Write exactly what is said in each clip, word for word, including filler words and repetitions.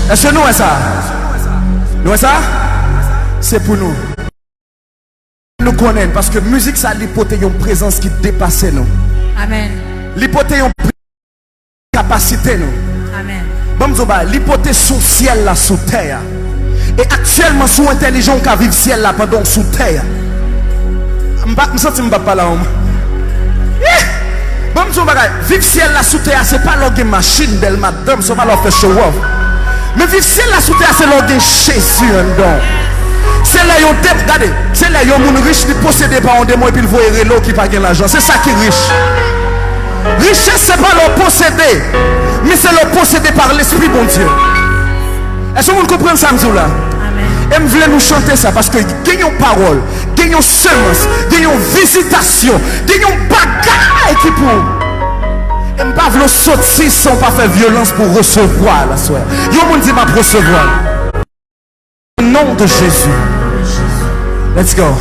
Èske nou wè sa? Nou wè sa? Se pou nou. Nou konnen l, paske mizik sa, li pote yon prezans ki depase nou. Amèn. Li pote yon pre-, kapasite nou. Amèn. Ban m di w bagay, li pote sou syèl la sou tè a. E aktyèlman, si w entèlijan, w ka viv syèl la pandan w sou tè a. M pa, m santi m p ap pale a yon moun. Yeah! Ban m di w bagay, viv syèl la sou tè a, se pa lè w gen machin, bèl madanm, se pa lè w fè show off. Men viv syèl la sou tè a, se lè w gen Jezi anndan w. Se lè yon de-, gade, se lè yon moun rich, li posede pa yon demon epi l voye rele w ki pa gen lajan. Se sa ki rich. Richès se pa lè w posede, men se lè w posede pa Lespri Bondye. Èske moun konprann sa m di w la? Amèn. E m vle nou chante sa, paske gen yon pawòl, gen yon semans, gen yon vizitasyon, gen yon bagay ki pou ou. E m pa vle w soti san w pa fè vyolans pou w resevwa l aswè. Yon moun di, "M ap resevwa l." Au nom de Jésus. Let's go.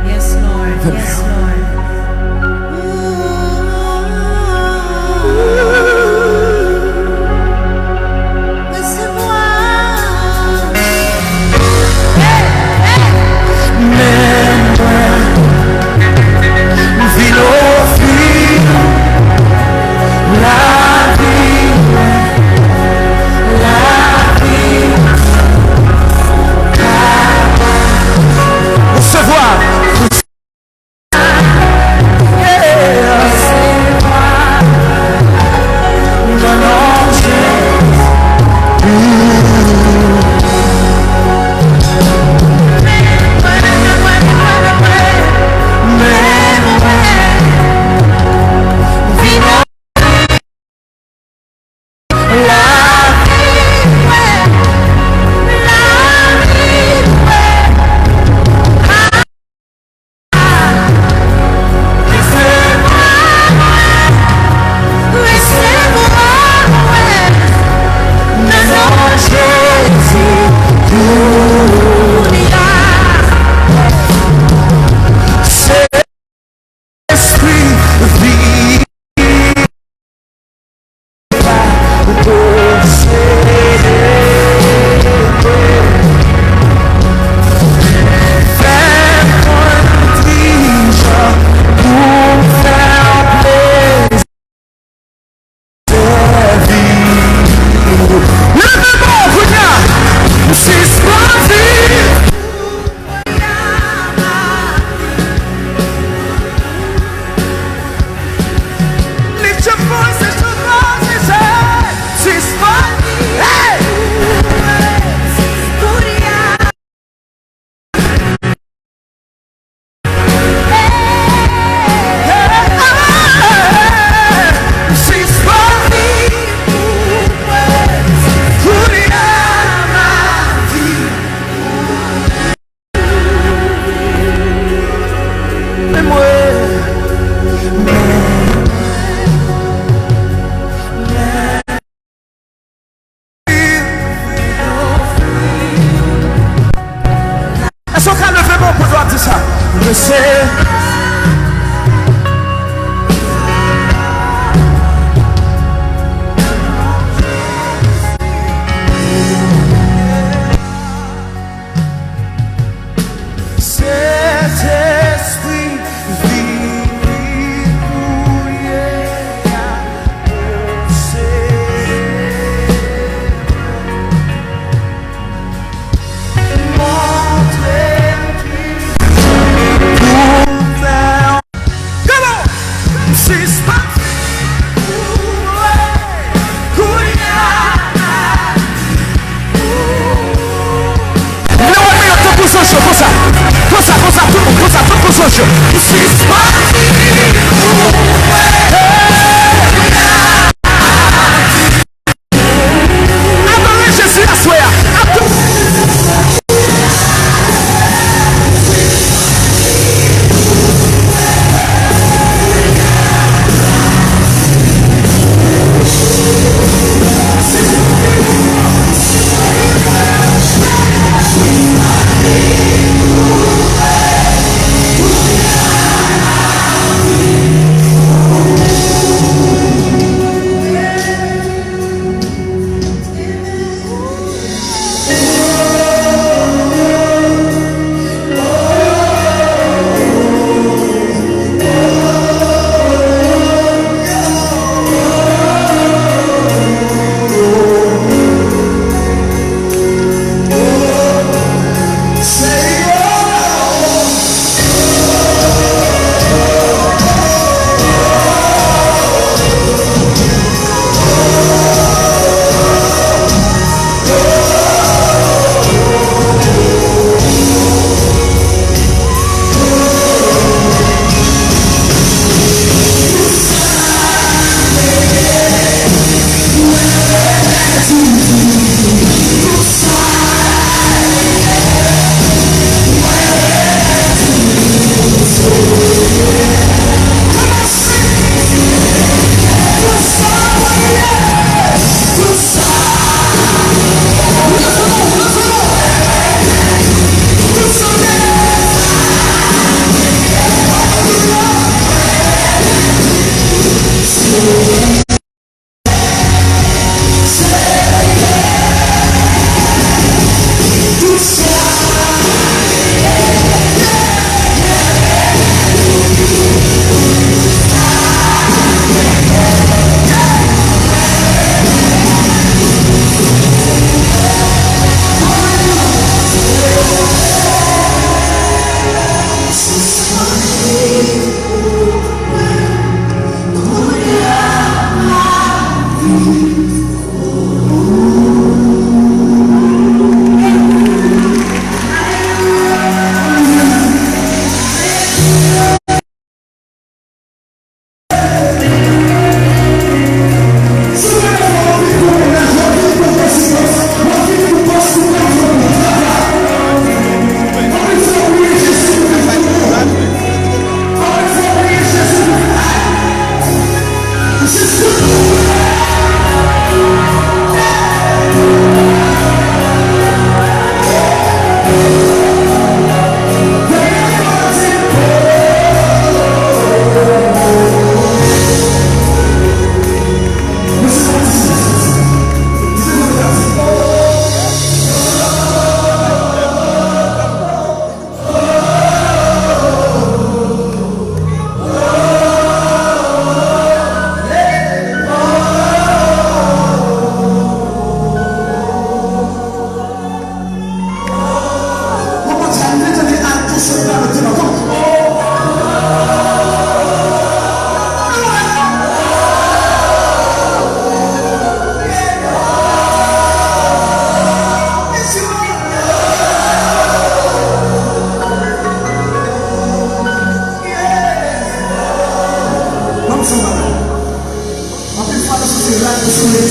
Yes, Lord. Yes, Lord. Men mwen, m vin ofri lavi mwen, lavi mwen. Resevwa. Leve men w kounye a. Sispann viv. Lift your voices to God and say, "Sispann viv." Hey! Èske w ka leve men w pou w di sa? Mesye. Sentespri, vini kounye a, posede mwen. Montre m ki jan pou m fè. Come on! M sispann viv pou ou, kounye a. Leve men yo tankou zanj yo, konsa. Konsa, konsa, tout moun, konsa, tankou zanj yo. M sispann viv pou ou. Adore Jezi aswè a. Adore.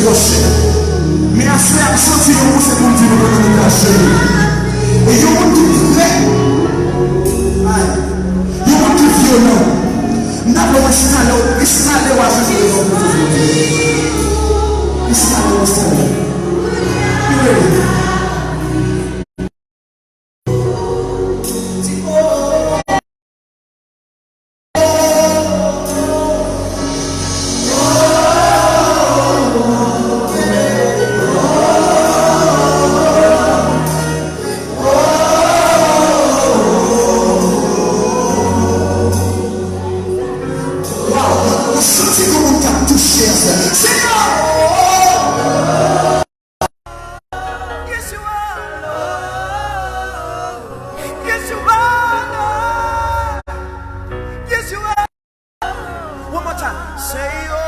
Pwochen. Men aswè a m santi yon moun se pou m di nou pandan nou t ajenou. E yon moun ki prè. Ay. Yon moun ki vyolan. M ta vle w enstale w, enstale w ajenou devan Bondye. Enstale w, enstale w. You ready? Waw, mwen santi gon moun k ap touche aswè. Senyè! Yes, you are Lord. Yes, you are Lord. Yes, you are. One more time. Say, oh.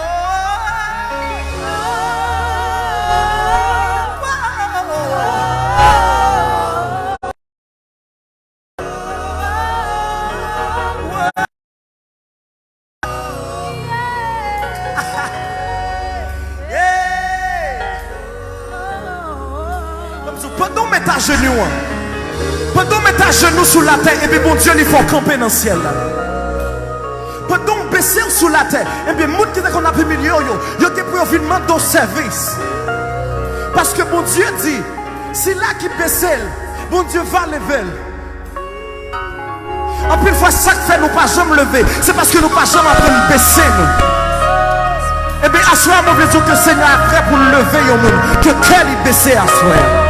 Pandan w met ajenou an, pandan w met ajenou sou latè, epi Bondye li fè w kanpe nan syèl la. Pandan w bese w sou latè, epi moun ki te konn ap imilye w yo, yo gen pou yo vin mande w sèvis. Paske Bondye di, sila ki bese l, Bondye va leve l. Anpil fwa, sa k fè nou pa janm leve, se paske nou pa janm aprann bese nou. Ebyen, aswè a, mwen vle di w ke Senyè a prè pou l leve yon moun ke kè li bese aswè a.